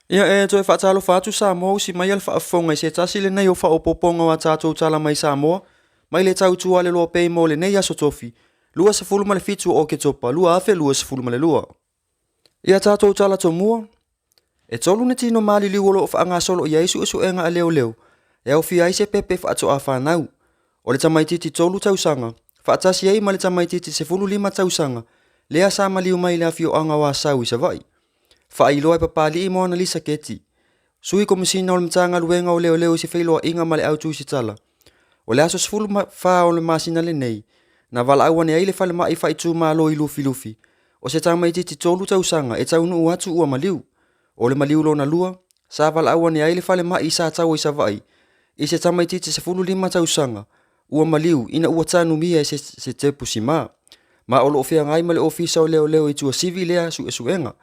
Ia, e toe faatalofa atu Samoa usi mai a le faafofoga i se tasi lenei o faaopoopoga o a tatou tala mai Samoa mai le tautua a le Loa mo lenei aso tofi 27 o Oketopa 2022. Ia tatou tala tomua, e tolu ni tino maliliu o lo o faagasolo i ai suesuega a leoleo e aofia ai se pepe faatoa fanau. O le tamaitiiti 3 tausaga, faatasi ai ma le tamaitiiti 15 tausaga, lea sa maliu mai i le afioaga o Asau i Savaii. Faailoa e Papalii Moanalisa Keti, Sui Komesina o le Matagaluega o Leoleo i se feiloaiga ma le au tusitala. O le aso 14 o le masina lenei, na valaau ane ai le falemai faaitumalo i Lufilufi, o se tamaitiiti 3 tausaga e taunuu atu ua maliu. O le maliu lona lua, sa valaau ane ai le falemai i Sataua i Savaii, i se tamaitiiti 15 tausaga, ua maliu ina ua tanumia e se tepu sima. Ma o lo o feagai ma le Ofisa o Leoleo i Tuasivi lea suesuega.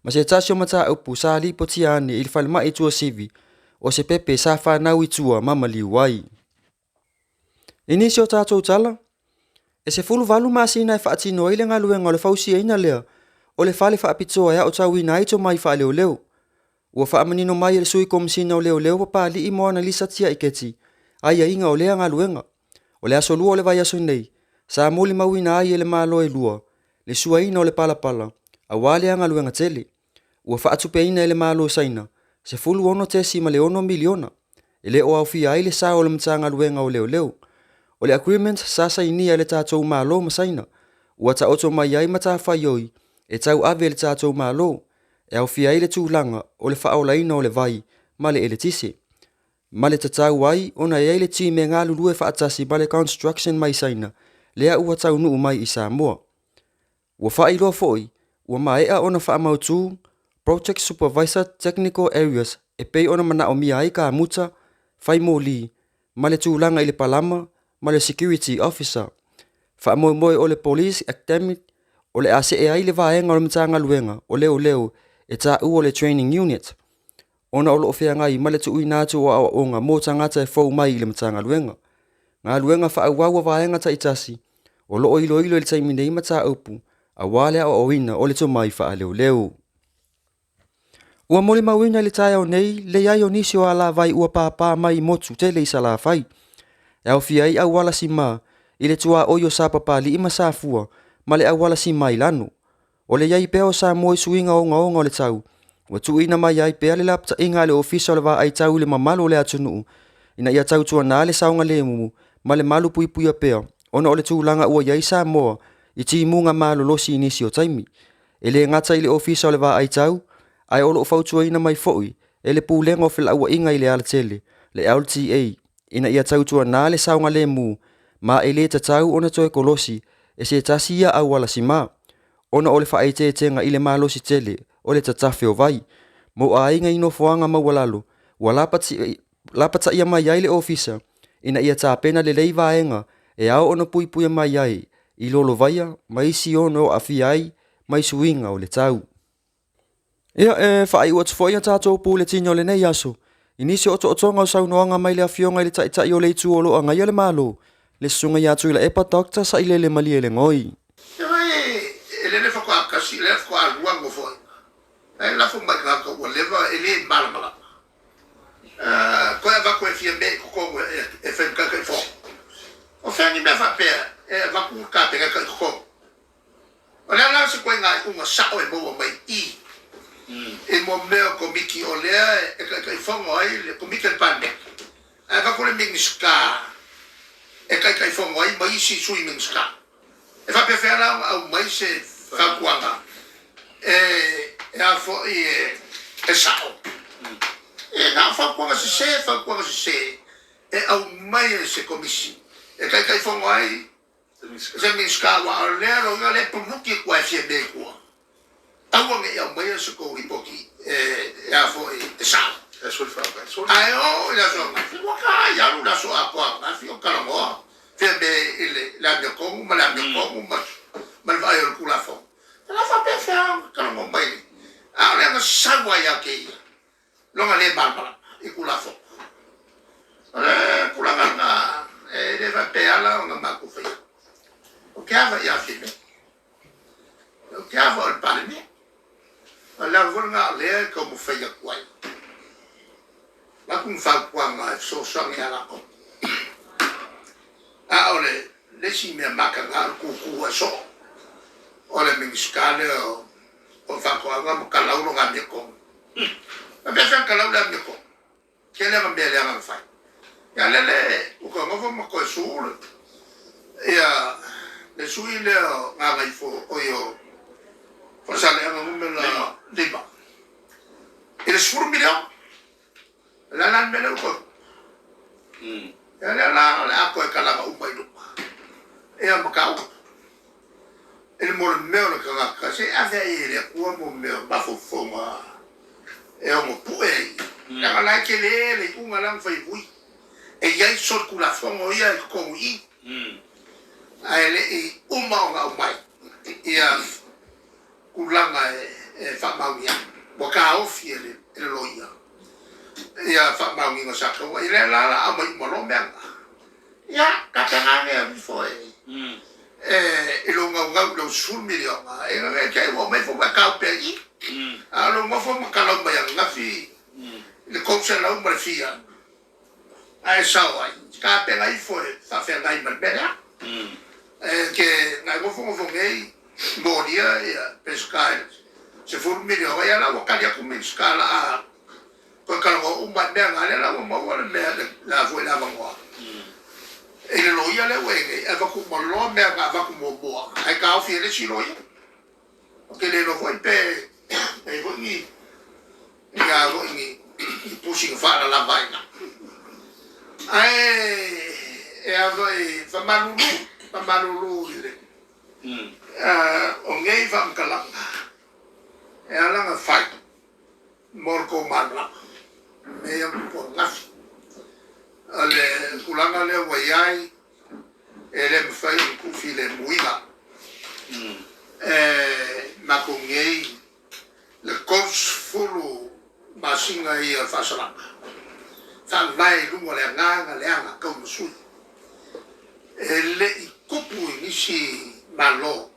Ma se tasi o mataupu sa lipotia ane i le falemai i Tuasivi, o se pepe sa fanau i tua ma maliu ai. I nisi o tatou tala, e 18 masina e faatino ai le galuega o le fausiaina lea o le fale faapitoa e aotauina ai tomai faaleoleo. Ua faamanino mai e le Sui Komesina o Leoleo Papalii Moanalisa Tiaiketi aiaiga o lea galuega. O le aso 2 o le vaiaso nei, sa molimauina ai e le Malo e lua le suaina o le palapala aua lea galuega tele. Ua faatupeina e le Malo o Saina $16.6 miliona, e le o aofia ai le sao o le Matagaluega o Leoleo. O le agreement sa sainia e le tatou Malo ma Saina, ua taoto mai ai matafaioi e tauave e le tatou Malo, e aofia ai le tulaga o le faaolaina o le vai ma le eletise. Ma le tatau ai ona e i ai le team e galulue faatasi ma le construction mai Saina, lea ua taunuu mai i Samoa. Ua faailoa foi, ua maea ona faamautu Project Supervisor Technical Areas e pei ona manaomia ai kamuta, fai moli, ma le tulaga i le palama ma le Security Officer. Faamoemoe o le Police Academy o le a see ai le vaega o le Matagaluega o Leoleo e taua o le Training Unit, ona o lo o feagai ma le tuuina atu o aoaoga mo tagata e fou mai i le Matagaluega. Galuega faaauau a vaega taitasi o lo o iloilo i le taimi nei mataupu aua le aoaoina o le tomai faaleoleo. Ua molimauina i le taeao nei le i ai o nisi o alavai ua pāpā mai i motu tele i Salafai. E aofia ai auala sima i le tuaoi o Sapapalii ma Safua ma le auala sima i Lano. O le i ai pea o Samoa i suiga ogaoga o le tau, ua tuuina mai ai pea le lapataiga a le Ofisa o le Vaai Tau i le mamalu o le atunuu ina ia tautuana le saogalemu ma le malu puipuia pea ona o le tulaga ua i ai Samoa i timuga malolosi i nisi o taimi. E le gata i le Ofisa o le Vaai Tau, ae o lo o fautuaina mai foi e le Pulega o Felauaiga i le Alatele, le LTA, ina ia tautuana le saogalemu ma e le tatau ona toe kolosi e se tasi ia auala sima, ona o le faaeteetega i le malosi tele o le tatafe o vai. Mo aiga i nofoaga maualalo, ua lapataia mai ai le Ofisa ina ia tapena lelei vaega e ao ona puipuia mai ai i lolovaia ma isi ono aafia ai mai suiga o le tau. Ia, e faaiu atu foi a tatou puletini o lenei aso i nisi o otootoga o saunoaga mai le Afioga i le Taitai o le Itu o lo o agaia le Malo, le Susuga ia Tuilaepa Dr. Sailele Malielegaoi. E vai e lele faatoa tasi, lea faatoa lua nofoaiga. Ae lafo mai i tagata ua leva e le malamalama. Toe avatu e fia mea i totonu e fai ma Taitaifono. O fea ni mea faapea e avatu le Kapeneta i totonu? O le a la se ituaiga iuga sao e maua mai i i mo mea o Komiti o lea e Taitaifono ai le Komiti a le Palemene, ae avatu le Minisita e Taitaifono ai ma isi Sui Minisita? E faapefea la ona aumai se fautuaga e a foi e sao? E na o fautuaga sese, fautuaga sese e aumai e se Komisi e Taitaifono ai se Minisita, aua o lea loga lea e puluki atu ai fia mea i tua. Aua ne i aumaia se tou lipoti e a foi e sao. Ae oo i le aso ananafi, ua ta ai alu le aso atoa ananafi o talanoa fia mea i le amiotonu ma le amiotonu ma le vaai o le Tulafono. E la faapefea ona talanoa mai, a o le agasau lava ia te ia lona le malamalama i Tulafono. O le tulaga lena e le faapea ala ona matou faia. O ke ava ia Fiamē. O ke ava o le Palemia. O le ala foi lena o lea e taumafai atu ai avatu ni fautuaga e fesoasoani ia latou. A o le isi mea mataga o le tutu ae soo o le Minisita lea o Faatoaga ma kalau lona amiotonu. E faapefea ona kalau le amiotonu? Tele ana mea leaga na fai. Ia lele ua toe nofo ma toe su le ia le sui lea o Gagaifo oi o Faasaleleaga numera 5 i le 10 miliona. O le a la le mea lea ua toe Ia lea la o le a toe kalaga uma i luma ia mataupu i le mo le mea o le tagata se i ave ai e le Atua mo mea o mafaufauga e ono pue ai leaga la e tele le iuga la na fai e Vui e i ai solitulafono ia i totonu i i ae le i uma ona aumai ia tulaga e faamaonia ai ua taofi e le loia ia faamaoniga sa tauga i lea la la aumai uma loa mea na. Ia, tapena ane alu ifo e i lou naunau i lau 10 miliona, e ina ne i te i ua aumai foi ua e tau pea i i. A o lou nofo ma kalau mai ananafi i le 300 ma le fia, ae sao ai, tapena ifo e faafeagai ma le mea lea. E te na e nofonofo nei molia ia Peseta i le 10 miliona, ia la ua tali atu Minisita la a Toe talanoa uma i mea na, lea la ua maua le mea la foi le avanoa i le loia lea ua i ai nei, e avatu uma loa mea na avatu muamua ae taofi e le isi loia. Ou te le iloa foi pe i ai foi ni ni a foi ni ni pusi na faalalava ai na. Ae e a foi faamalulu, faamalulu i le o nei faamatalaga e ala ona fai mo le tou malamalama. Mea ia na tupu ananafi. O le tulaga lea ua i ai, e le mafai ona tuufilemuina e matou nei le 30 masina ia o le faasalaga, faavae i luga o le agaga leaga tauimasui. E le i tupu i nisi Malo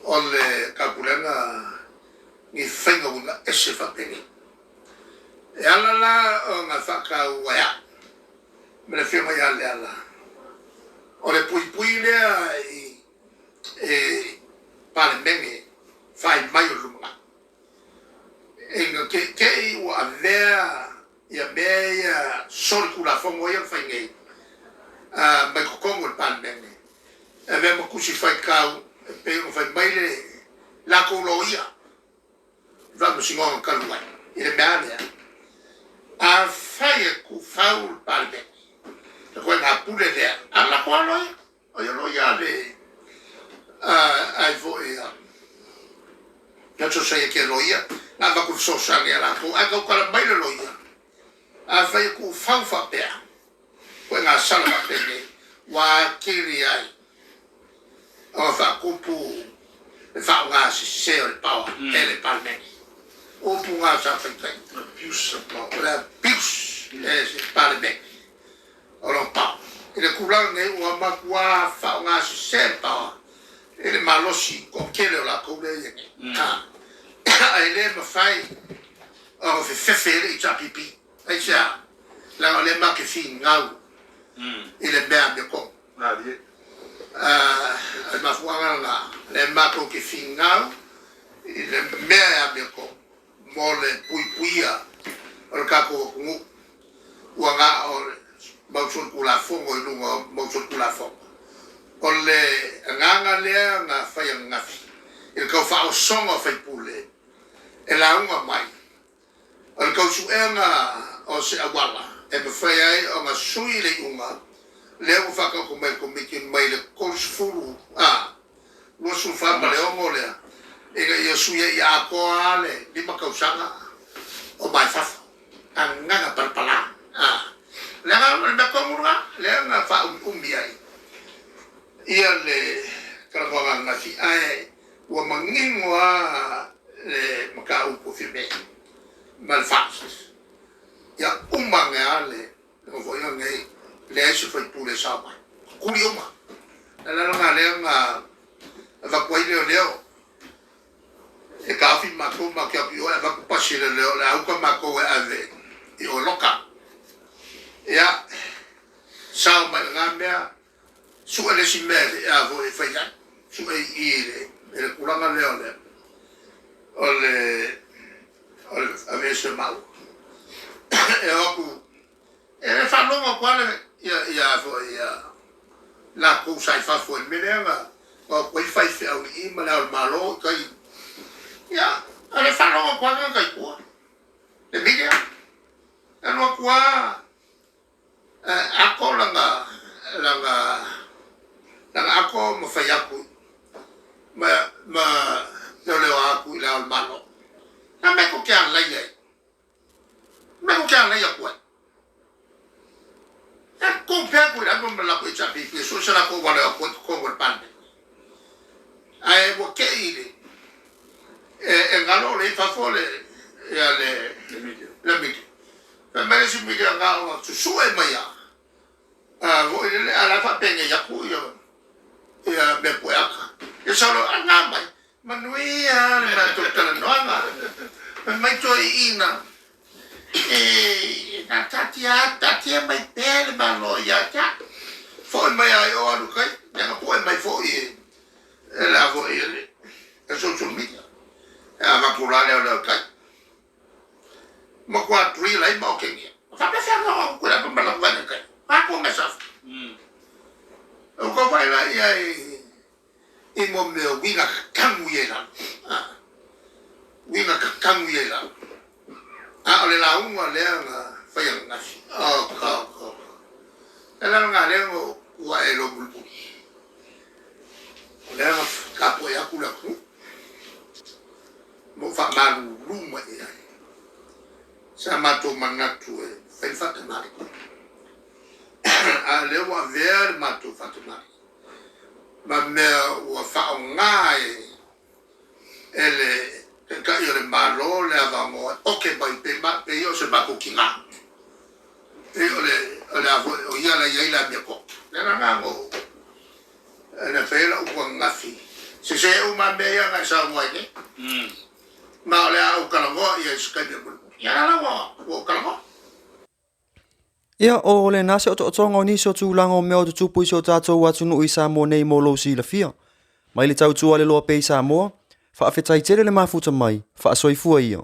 o le Taupulega ni faiga uiga ese faapenei. E ala la ona faataua e au ma le Afioga ia Leala, o le puipui lea i Palemene fai mai o le lumanai. Ina teitei ua avea ia mea ia solitulafono ia na fai nei mai totonu o le Palemene, e avea ma tusi faitau e pei ona fai mai le latou loia i faamasinoga talu ai i le mea lea, afai e tuufau le Palemene, le koena pule lea a le latou lava loia, o ia loia a le ai foi a na Society a loia na avatu fesoasoani a latou, ae tautala mai le loia, afai e tuufau faapea koena sala faapenei, ua atili ai ona faatupu le faaaoga sese o le power e le Palemene. Upu na sa faitai. Abuse of power. O le abuse e le Palemene o lona power. I le tulaga nei ua matua faaaoga sese le power i le malosi toatele o latou lea e i ai nei. Ae le mafai ona fefefe ai le HRPP. Aisea? Leaga o lea matou te finau i le mea amiotonu. O le mafuaaga lena, lea matou te finau i le mea e amiotonu mo le puipuia o le tatou atunuu ua na o le mau solitulafono i luga o mau solitulafono. O le agaga lea na fai ananafi i le tau faaosoga o faipule e lauga mai O le tau suega o se auala e mafai ai ona sui le iuga lea ua faataoto mai e le Komiti mai le 30 a 24 ma le 6 lea ina ia suia ia atoa lava le lima tausaga o mai fafo. Agaga palapala a. Leaga o le mea tonu lena lea na faaumiumi ai ia le talanoaga ananafi ae Ua manino lava le mataupu a Fiamē ma le FAST, ia uma ane lava le Nofoaiga lenei, leai se faipule e sao mai, tuli uma. O le ala lena lea na avatu ai leoleo E taofi matou ma te atu i o e avatu pasi e leoleo o le a uta matou e ave i o loka. Ia, sao mai lena mea, sue le isi mea e a foi e fai ai, sue i i i le tulaga lea o le o le o le aveese o maua. E o atu e faalogo atu lava le ia ia foi ia latou sa i fafo i le mea lea na o atu ai faifeau i i ma le Ao o le Malo i tai. Ia, o le faalogo atu lava tagata i tua, le media. E alu atu lava ako lana, lana, lana ako ma fai atu ma, ma leoleoa atu i le Ao o le Malo. Na mea tou te alai ai? Mea tou te alai atu ai? E compare atu i le ava ma le latou HRPP e sue se latou wale atu ai totonu o le Palemene. Ae ua tei i le e galo le i fafo le ia le le media. Fai mai le isi media na ona susue mai a a voi lele a la faapenei atu ia ia mea pue aka. Ia sau loa a na mai manuia le matou talanoaga. Fai mai toeaiina E na taatia taatia mai pea le Malo ia te au. Foi mai lava i o alu kai, ia na poe mai foi e e le a foi e le e social media. E avatu la lea o lea kai. Matua drill ai ma okengia. Faapefea na o ku la ma la vane kai. Pa ko mesa. O ko vai la ia i i mo mea uiga kakagu ia i lalo. Uiga kakagu ia i lalo. A o le lauga lea na fai ananafi. Oh, oh, oh. E la nga lea no ua e lo mulimuli. O lea na tapuai atu le atunuu. Mo faamalulu mai i ai. Sa matou manatu e fai le faatamali. A lea ua avea le matou faatamali ma mea ua faaaoga e le Taitai o le Malo le avanoa e oke mai pe pei o se matou tina. Pei o le o le a foi o ia la i ai le amiotonu. Le agaga o na fai ai lau upu ananafi, sese uma mea ia na e saunoa ai nei. Ma o le a ou talanoa i ai i se taimi o mulimuli. Ia la la ua ou talanoa. Ia, o lena se otootoga o nisi o tulaga o mea o tutupu i si o tatou atunuu i Samoa nei mo lou silafia. Mai le tautua a le loa pea i Samoa, faafetai tele le mafuta mai, faasoifua ia.